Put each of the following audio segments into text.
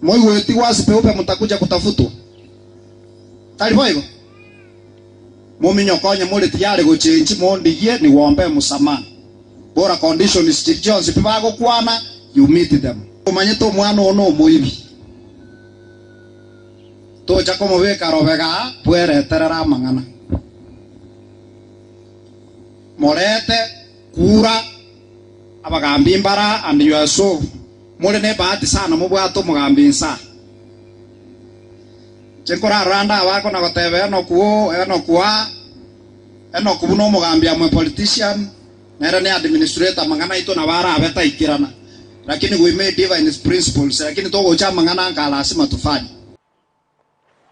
Moigweti gwasi peupe mutakuja kutafutwa? Tari boigo? Mominyoke onye more tiyari gochenchi mondigie niwombe msamaha. Bora conditions chiria chionsi pi bagokwana you meet them. Omanyete omwana oo nomoibi. Tocha komobeka robega aa bwereterere amang'ana. Morete kura abagambi mbara and you are so more nebahati sana mobwate omogambi insaa. Inche nkorarora ande abako na goteba Enoku oo, Enoku aa, Enoku buna omogambi am a politician, nere ne administrator amang'ana aito nabo arabe taikerana, lakini we may differ in principles, lakini togocha amang'ana nka lasima tufanye.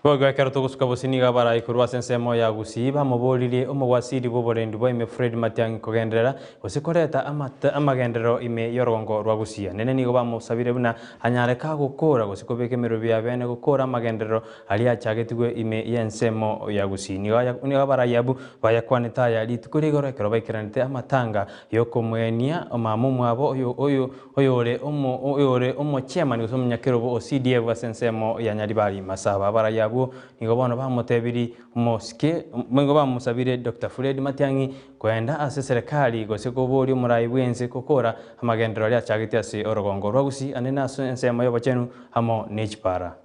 Boigo ekero togosuka bosio nigo abarai korwa ase ensemo ya Gusii bamoboririe omogwasiri bw'oborendi bwa ime Fred Matiang'i kogenderera gose koreta amagenderero ime y'orogongo rwa Gusii. Anene nigo bamosabire buna anyare kagokora gose kobeka emerobio ya bene gokora amagenderero aria achagetigwe ime y'ensemo ya Gusii. Nigo nigo abarai abwo bayakwanete aya rituko rigoro ekero baikeranete amatanga y'okomwenia mama omwabo oyo oyo Oyore omo oyore omochairman gose omonyakerobo o CDF ase ensemo ya Nyaribari Masaba. Abarai abwo nigo bono bamotebiri omosike nigo bamosabire Doctor Fred Matiang'i koenda ase eserekari gose koboria omorai bwense gokora amagenderero aria achagete ase orogongo rwa Gusii anene ase ensemo y'obochenu amo nechipara.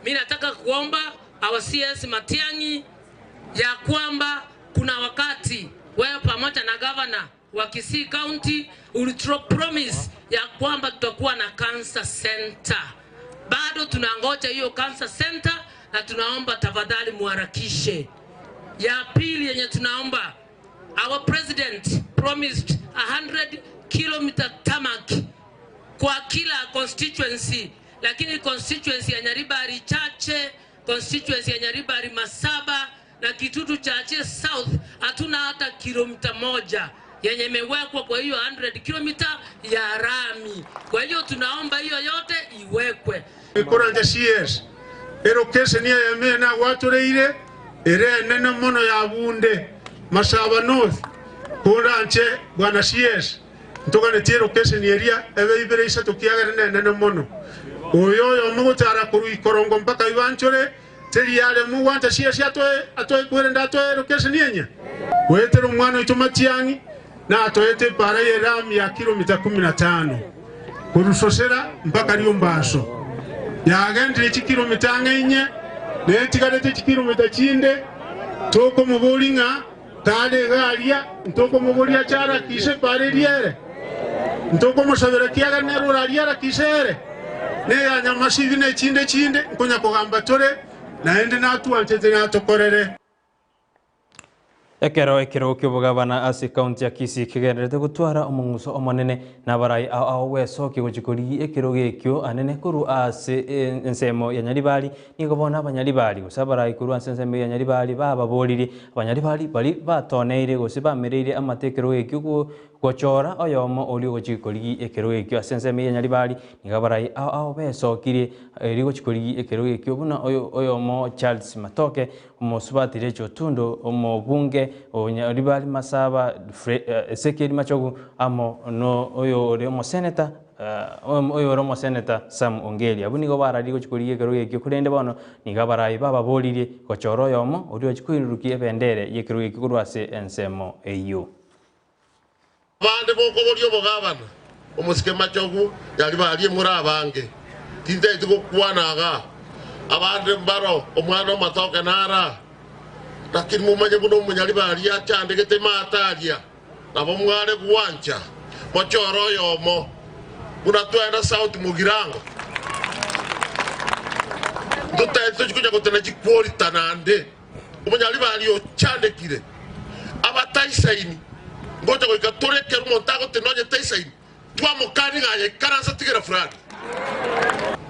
Mi nataka kuomba our CS Matiang'i ya kwamba kuna wakati wewe pamoja na governor wa Kisii County ulitro promise ya kwamba tutakuwa na cancer center. Bado tunangoja hiyo cancer center na tunaomba tafadhali muharakishe. Ya pili yenye tunaomba our president promised 100 kilometer tarmac kwa kila constituency, lakini constituency ya Nyaribari Chache, constituency ya Nyaribari Masaba na Kitutu Chache South hatuna hata kilomita moja yenye imewekwa kwa hiyo 100 kilomita ya rami. Kwa hiyo tunaomba hiyo yote iwekwe. Koranche CS, Erokeseni eyemo eye nagwatoreire, ere enene mono ya Bunde, Masaba North. Koranche bwana CS, ntoganetie erokeseni eria ebe ibere isato kiagera nenene mono. Oyo oyomo gochara korwa ikorongo mpaka ibanchore, Teri are mogwancha chiasie atoe atoe kwerende atoe erokeseni enyia? Goetera omwana oito Matiang'i natoete epaara y'Eramu ya kilomita kumi na tano korwa Sosera mpaka Riombaso. Yagendire chikilomita ang'e inye, na etigarete chikilomita chinde. Tokomoboria ng'a tare iga aria, ntokomoboria ache arakise epaara eria ere? Ntokomosabera ekiagera nere orarie arakise ere? Neya nyamasibi na echinde chinde nkonya kogamba tore, naende natwanchete natokorere. Ekero ekerogo ki'obogabana ase ekaunti ya Kisii kegendererete gotwara omong'uso omonene na abarai ao ao gwesokia gochia korigia ekerogo ekio anene korwa ase ensemo ya Nyaribari, nigo bono abanyaribari gose abarai korwa ase ensemo ya Nyaribari bababoririe abanyaribari baria batoneire gose bamereire amate ekerogo ekio Gochora oyomo oria ogochia korigia ekerogo ekio ase ensemo ya Nyaribari, nigo abarai ao ao besokirie erio gochia korigia ekerogo ekio buna oyo oyomo Charles Matoke, omosubati Rachel Otundo, omobunge o Nyaribari Masaba Fre Ezekiel Machogu amo no oyo ore omoseneta oyo ore omoseneta Sam Ongeri. Abwo nigo bararie gochia korigia ekerogo ekio korende bono nigo abarai bababoririe gochora oyomo oria ochia koirurukia ebendere y'ekerogo ekio korwa ase ensemo eyio. Abande bokoboria obogabana, omosike machogu, yari baria more abange, tintageti gokwana igaa, abande mbaro omwana omatoke nara, lakini momanye buna omonyari baria achandegete maate aria, nabo mware gwancha mochore oyomo, buna twenda South Mugirango. Ntotageti tochi konya gotena chikworita naende. Omonyaribari ochandekire, abataisaini, ngocha goika tore ekero omonto agotena onye taisaini, twamokania ng'a aye ikaransa tigera fulani.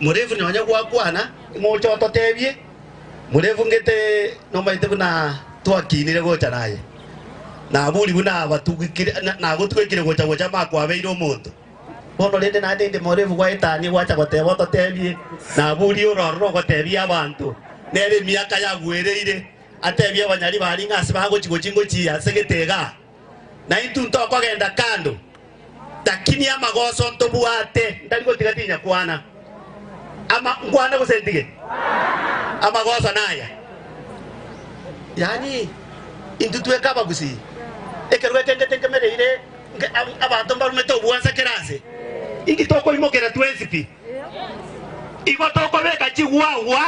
Morefu nonya gwakwana, ng'o oche ototebie? Morefu ngete nomanyete buna twakinire gocha naye, nabori buna abatugikire nagotugekire gocha gocha makwabeire omonto. Bono rende naende inde morefu gwaetania gwacha goteba ototebie, nabori ororo nogotebia abanto, nere emiaka yagwereire, atebie abanyari baria ng'a ase bagochi gochi ngochia ase gete igaa, na intwe ntokogenda kando, lakini amagoso ntobwate, ntari gotiga tinyakwana. Ama nkwane gose ntige? Amagoso naya. Yaani intwe tweka abagusii, ekerogo eke ngete nkemereire abanto mbarumete obwansa kera ase, inki tokoimokera twensi pi? Igo tokobeka chigwagwa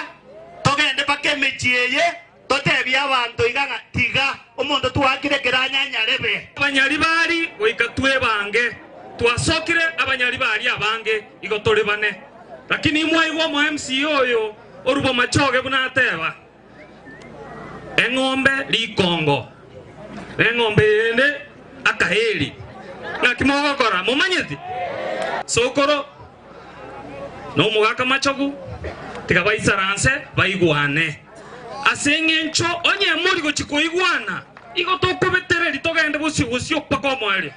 togende mpaka emechie eye Totebie abanto iga ng'a tiga omonto twaakire ekero anyanyarebe. Abanyaribari goika twebange, twasokire abanyaribari abange igo tore bane. Lakini imwaigwa omo MCA oyo orubo machoge buna ateba, eng'ombe rikongo, na eng'ombe eyende akaheri. Naki mogokora? Momanyeti? Sokoro na omogaka machogu, tiga baisaranse baigwane. Ase engencho onye mori gochia koigwana, igo tokobetereria togende bosio bosio mpaka omoerio.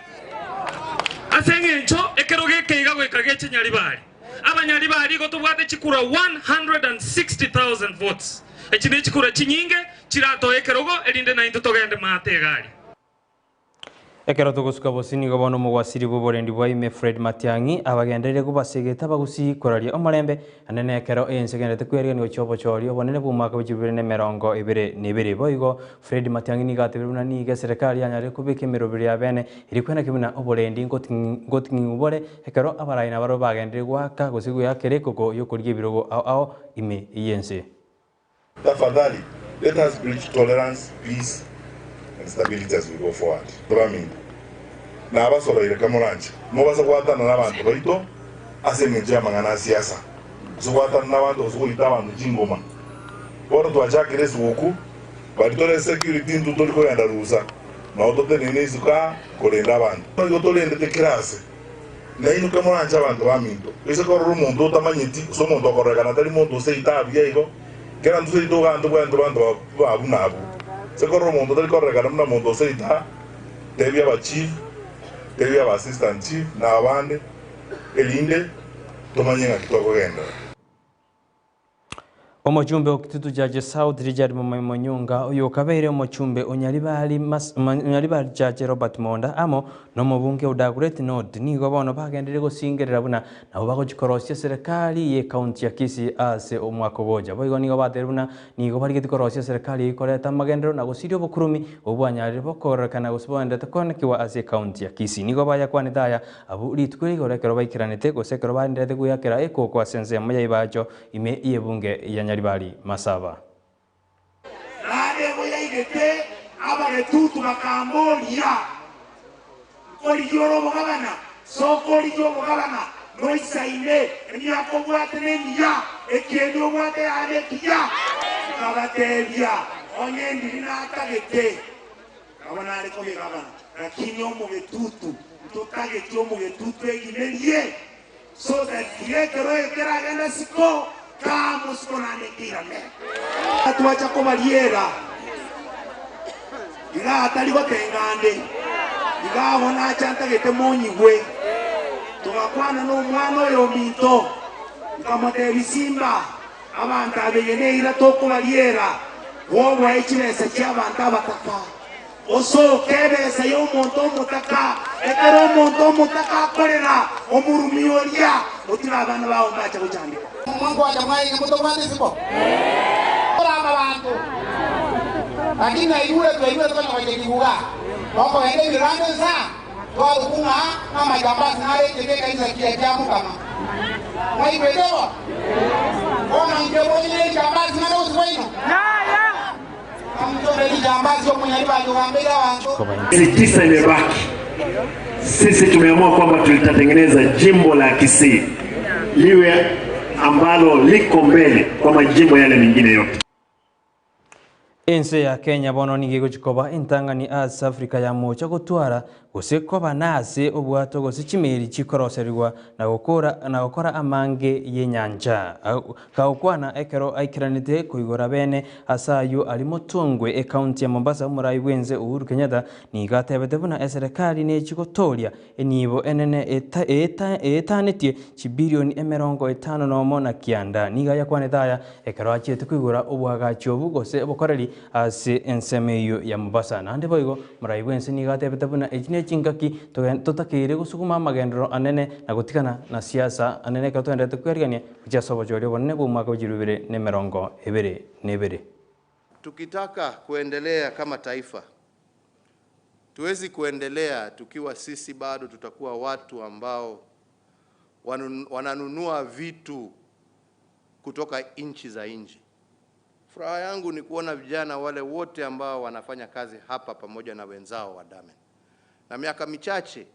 Ase engencho ekerogo eke iga goika geche Nyaribari. Abanyaribari igo tobwate chikura 160,000 votes. Echi nechikura chinyinge chiratoe ekerogo erinde naintwe togende maate egari. Ekero togosuka bosio nigo bono omogwasiri bw'oborendi bwa ime Fred Matiang'i abagenderire kobasegeta abagusii koraria omorembe naende nekero ense egenderete kwerigeria gochia obochori obonene bw'omwaka bwe chibibere na emerongo ebere na ebere. Boigo Fred Matiang'i nigo atebire buna nigo eserekari yanyarire kobeka emeroberi ya bene eria kwenaki buna oborendi ngoting'ing'u bore ekero abarai nabarabwo bagenderire goaka gose goeakera ekoko y'okorigia ebirogo ao ao ime y'ense. Tafadhali let us preach tolerance, peace and stability as we go forward. Turaminto nabasoroire kamoranche mobase gwatana nabanto baito ase engencho y'amang'ana a siasa, gose gwatana nabanto gose goita abanto chingoma. Bono twachakire esuguku bari tore security intwe tori kogenda rusa nao toteneine isiko aa korenda abanto. Igo torendete kera ase. Nainwe kamoranche abanto baminto, gose korora omonto otamanyeti, gose omonto okororekana tari monto oseito aa buya igo, kera ntoseito iga ntobwenerete abanto ba buna abwo. Gose korora omonto otari kororekana buna monto oseito aa, tebia aba chief, tebia aba assistant chief, na abande, erinde tomanye ng'aki tokogenderera. Omochumbe o Kitutu Church South Richard Momai Monyonga oyo okabeire omochumbe o Nyaribari Mas Nyaribari Church Robert Monda amo nomobunge o Dagoretti North nigo bono bagenderire gosingerera buna nabo bagochi korosia eserekari ye county ya Kisii ase omwaka ogocha. Boigo nigo batebirie buna nigo barigeti korosia eserekari eyio koreta amagenderero na gosiria obokurumi obwo bwanyarire bokororekana gose boenderete koenekiwa ase ecounty ya Kisii. Nigo bayakwanete aya Abwo rituko rigoro ekero baikeranete, gose ekero baenderete gweakera ekoko ase ensemo ya ibaacho ime y'ebunge ya Nyaribari Masaba. Naende igo yaigete abagetutu bakamboria, Nkorigia ore obogabana? Soka origie obogabana, noisaine, emiaka obwate nemiya, ekieni obwate yaye nekiya. Nkabatebia, Onye ndiri natagete. Nabo nare kobegabana, lakini omogetutu ntotageti omogetutu egimerie, so that tiga ekero eke keragende siko, kaa mosiko naende nkeirane. Twacha kobariera, iga atari gotenga ande, iga agwo nacha ntagete monyigwe. Togakwana nomwana oyo ominto, nkamotebia Simba, Abanto abeye neira tokobariera, gwoboe chibesa chi'abanto abataka. Osoke ebesa y'omonto omotaka, ekero omonto omotaka akorera, omorumi oria, otige abana bao mbache gochandeka. Mwankoacha mwainge motobwate isiko korama abanto, lakini naigure twaigure tokonya gocha kiguga mokogenda ebirando nsa twarokwa ng'a namajambasi naretete ekanisa kiya kia mokama. Mwaigwete bo? Bono inche bonyene rijambasi nare gose bwaino? Amuchore rijambasi omonyaribari ogambeire abanto. Miezi tisa imebaki, sisi tumeamua kwamba tulitatengeneza jimbo la Kisii liwe ambalo liko mbele kwa majimbo yale mengine yote. Ense ya Kenya bono nigo egochia koba entang'ani ase Africa ya Moocha gotwara gose koba nase obwato gose chimeli chikoroserigwa na gokora na gokora amange y'enyancha. Kagokwana ekero aikeranete koigora bene ase ayio aria Motongwe ecounty ya Mombasa omorai bw'ense Uhuru Kenyatta nigo atebete buna eserekari nechi gotoria Enibo enene eetanetie chibilioni 51 na kianda. Nigo ayakwanete aya ekero achiete koigora oboagachi obo gose obokoreri ase ensemo eyio ya Mombasa. Naende boigo morai bw'ense nigo atebete buna echi ne. chingaki totakeire gosuguma amagenderero anene na gotigana na siasa anene ekero togendererete kwerigania gochia ase obochori obonene bw'omwaka bwa 2022. Tukitaka kuendelea kama taifa, tuwezi kuendelea tukiwa sisi bado tutakuwa watu ambao wananunua vitu kutoka nchi za nje. Furaha yangu ni kuona vijana wale wote ambao wanafanya kazi hapa pamoja na wenzao wa Damen, na miaka michache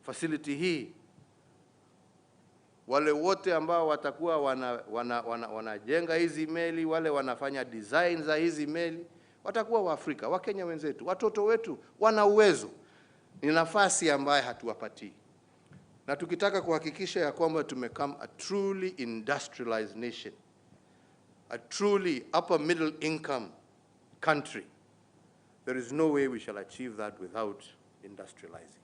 facility hii wale wote ambao watakuwa wanajenga wana, wana, wana hizi meli, wale wanafanya design za hizi meli watakuwa Waafrika, Wakenya wenzetu, watoto wetu wana uwezo. Ni nafasi ambayo hatuwapatii, na tukitaka kuhakikisha ya kwamba tumecome a truly industrialized nation, a truly upper middle income country, there is no way we shall achieve that without industrializing.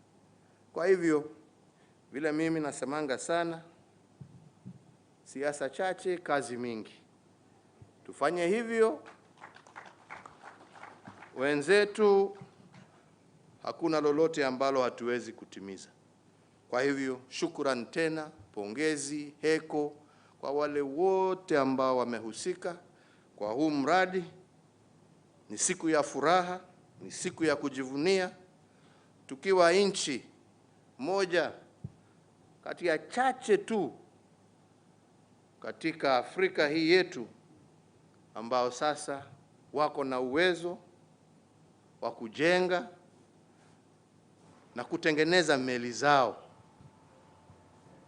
Kwa hivyo vile mimi nasemanga sana, siasa chache, kazi mingi. Tufanye hivyo wenzetu, hakuna lolote ambalo hatuwezi kutimiza. Kwa hivyo shukran tena, pongezi, heko kwa wale wote ambao wamehusika kwa huu mradi. Ni siku ya furaha, ni siku ya kujivunia, tukiwa nchi moja kati ya chache tu katika Afrika hii yetu ambao sasa wako na uwezo wa kujenga na kutengeneza meli zao.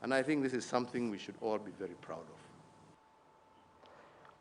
And I think this is something we should all be very proud of.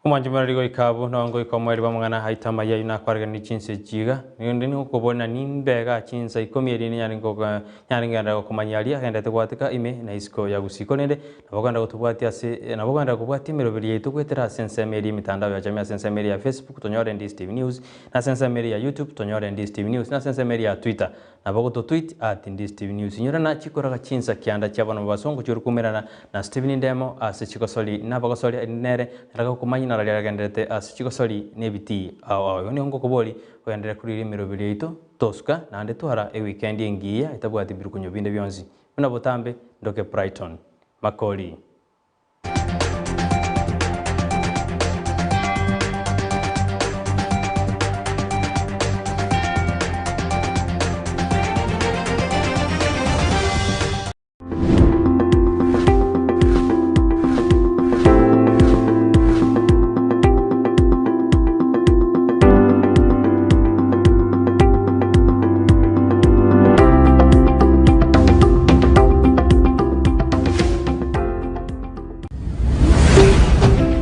Omwanchi morari goika abwo nao ngoika omoerio bw'amang'ana aito amaya ayio nakwareganire chinsa echi iga, rende nigokobona nimbega chinsa ikomi erinde nyare ngoka nyare ngenda gokomanyia aria agendete goateka ime na isiko ya gusii. Korende nabo okogenda gotobwatia ase nabo okogenda kobwatia emeroberi yaito goetera ase ensemo eria emitandao ya jamii ase ensemo eria ya Facebook tonyore Ndisi TV News, na ase ensemo eria ya YouTube tonyore Ndisi TV News, na ase ensemo eria ya Twitter Nabo gototweet at Ndisi TV News. Inyorana chikoraga chinsa kianda chia bono mobasongo chiori koumerana na Stephen Ndemo ase chigosori na abagosori aria nere naraga okomanya nararia aragenderete ase chigosori na ebitii ao ao. Igo nigo ngokobori ogenderere korigereria emeroberi yaito tosuka naende twara ewikendi engiya etabwati birukunyo binde bionsi. Buna botambe ndoke Brighton Makori.